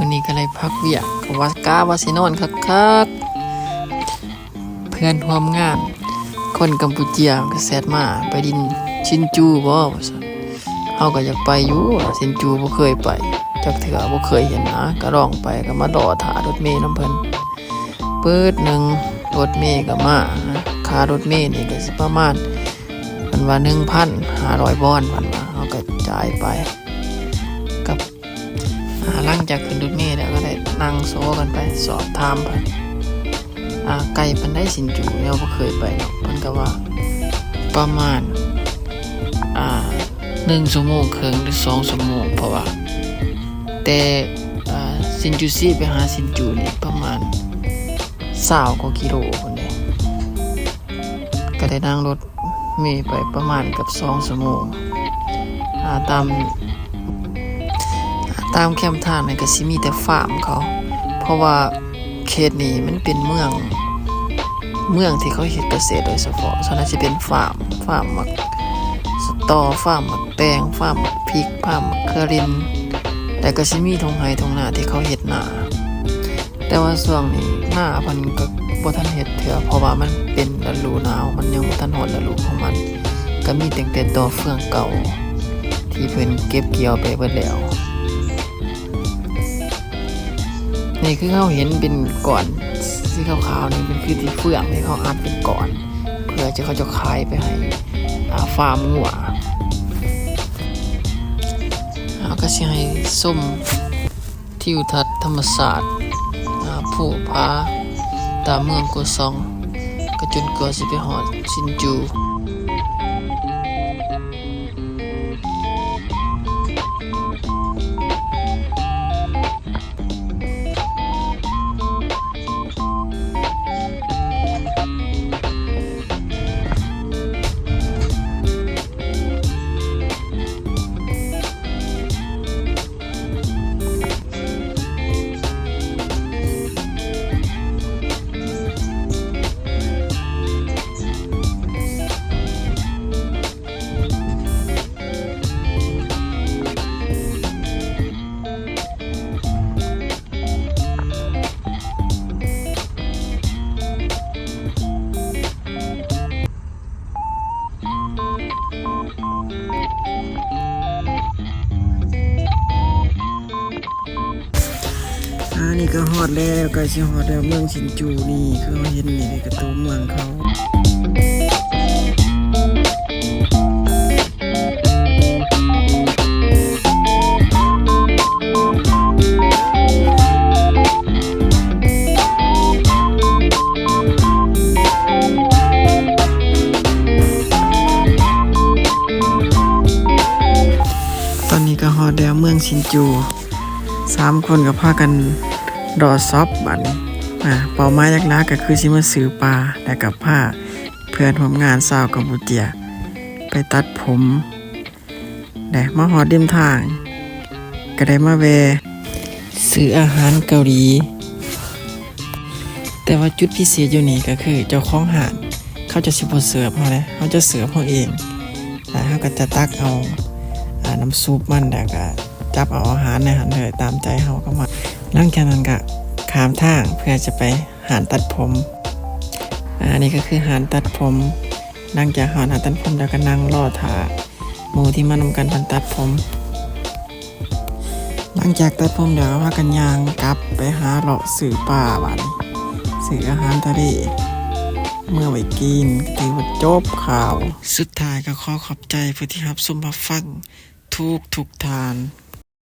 ມື້ນີ້ກໍໄດ້ພັກວຽກ ກໍວ່າ ກະວ່າຊິນອນຄັກໆ ເພື່ອນຮ່ວມງານຄົນກຳປູເຈຍກໍແຊັດມາ ໄປຫຼິ້ນຊິນຈູບໍ່ ວ່າຊັ້ນ. ເຮົາກໍຢາກໄປຢູ່ ຊິນຈູບໍ່ເຄີຍໄປຈັກເທື່ອ ບໍ່ເຄີຍເຫັນນະ ກໍລອງໄປ ກໍມາລໍຖ້າລົດເມນຳເພິ່ນ ປຶດໜຶ່ງ ລົດເມກໍມາ. ຄ່າລົດເມນີ້ກໍຊິປະມານ ເພິ່ນວ່າໜຶ່ງພັນຫ້າຮ້ອຍວອນ ເພິ່ນວ່າ ເຮົາກໍຈ່າຍໄປ ກັບ ອ່າ ຫຼັງຈາກຂຶ້ນລົດເມແລ້ວກໍໄດ້ນັ່ງໂຊກັນໄປ ສອບຖາມເພິ່ນ ອ່າ ໄກປານໃດຊິນຈູ ແນວບໍ່ເຄີຍໄປເນາະ. ເພິ່ນກໍວ່າປະມານ ອ່າ ໜຶ່ງຊົ່ວໂມງເຄິ່ງ ຫຼື ສອງຊົ່ວໂມງ ເພາະວ່າແຕ່ ອ່າ ຊິນຈູຊິໄປຫາຊິນຈູນີ້ປະມານຊາວກວ່າກິໂລພຸ້ນເດ້. ກໍໄດ້ນັ່ງລົດເມໄປປະມານເກືອບສອງຊົ່ວໂມງ. ອ່າ ຕາມ ຕາມແຄມທາງນີ້ກໍຊິມີແຕ່ຟາມເຂົາ ເພາະວ່າເຂດນີ້ມັນເປັນເມືອງ ເມືອງທີ່ເຂົາເຮັດກະເສດໂດຍສະເພາະ. ສ່ວນໃຫຍ່ຊິເປັນຟາມ ຟາມໝາກສະຕໍ ຟາມໝາກແຕງ ຟາມໝາກພິກ ຟາມໝາກເຂືອລິນ ແລ້ວກໍຊິມີທົ່ງໄຮ່ທົ່ງນາທີ່ເຂົາເຮັດນາ. ແຕ່ວ່າຊ່ວງນີ້ນາເພິ່ນກໍບໍ່ທັນເຮັດເທື່ອ ເພາະວ່າມັນເປັນລະດູໜາວ ມັນຍັງບໍ່ທັນຮອດລະດູຂອງມັນ ກໍມີຕັ້ງແຕ່ຕໍ່ເຟືອງເກົ່າທີ່ເພິ່ນເກັບກ່ຽວໄປເບິດແລ້ວ. ນີ້ຄືເຮົາເຫັນເປັນກ້ອນສີຂາວໆນີ້ ເປັນຄືທີ່ເຟືອງທີ່ເຂົາອັດເປັນກ້ອນ ເພື່ອຈະ ເຂົາຈະຂາຍໄປໃຫ້ ອ່າ ຟາມງົວ. ເຮົາກໍຊິໃຫ້ຊົມ ທິວທັດທຳມະຊາດ ອາ ພູຜາຕາມເມືອງໂກຊອງ ກະຈົນກວ່າຊິໄປຮອດຊິນຈູ. ອາ ນີ້ກໍຮອດແລ້ວ ໃກ້ຊິຮອດແລ້ວ ເມືອງຊິນຈູນີ້ ຄືເຮົາເຫັນນີ້ ນີ້ກະໂຕເມືອງເຂົາ. ຕອນນີ້ກໍຮອດແລ້ວເມືອງຊິນຈູ ສາມຄົນກໍພາກັນລໍຊັອບບາດນີ້. ອາ ເປົ້າໝາຍຫຼັກໆກໍຄືຊິມາຊື້ປາ ແລ້ວກໍພາເພື່ອນຮ່ວມງານຊາວກຳປູເຈຍໄປຕັດຜົມ. ແລະ ມາຮອດລິມທາງ ກໍໄດ້ມາແວ່ຊື້ອາຫານເກົາຫຼີ. ແຕ່ວ່າຈຸດພິເສດຢູ່ນີ້ກໍຄືເຈົ້າຂອງຮ້ານເຂົາຈະຊິບໍ່ເສີບເຮົາເດ້ ເຮົາຈະເສີບເຮົາເອງ. ແລ້ວເຮົາກໍຈະຕັກເອົາ ອາ ນ້ຳຊຸບມັນ ແລ້ວກໍຈັບເອົາອາຫານໃນຫັ້ນເລີຍ ຕາມໃຈເຮົາກໍມັກ. ຫຼັງຈາກນັ້ນກໍຂ້າມທາງເພື່ອຈະໄປຮ້ານຕັດຜົມ. ອາ ນີ້ກໍຄືຮ້ານຕັດຜົມ. ຫຼັງຈາກຮອດຮ້ານຕັດຜົມແລ້ວກໍນັ່ງລໍຖ້າ ໝູ່ທີ່ມານຳກັນເພິ່ນຕັດຜົມ. ຫຼັງຈາກຕັດຜົມແລ້ວ ພາກັນຍ່າງກັບໄປຫາເລາະຊື້ປາບາດນີ້ ຊື້ອາຫານທະເລເມືອໄວ້ກິນ ກໍຖືວ່າຈົບຂ່າວ. ສຸດທ້າຍກໍຂໍຂອບໃຈຜູ້ທີ່ຮັບຊົມຮັບຟັງທຸກໆທ່ານ.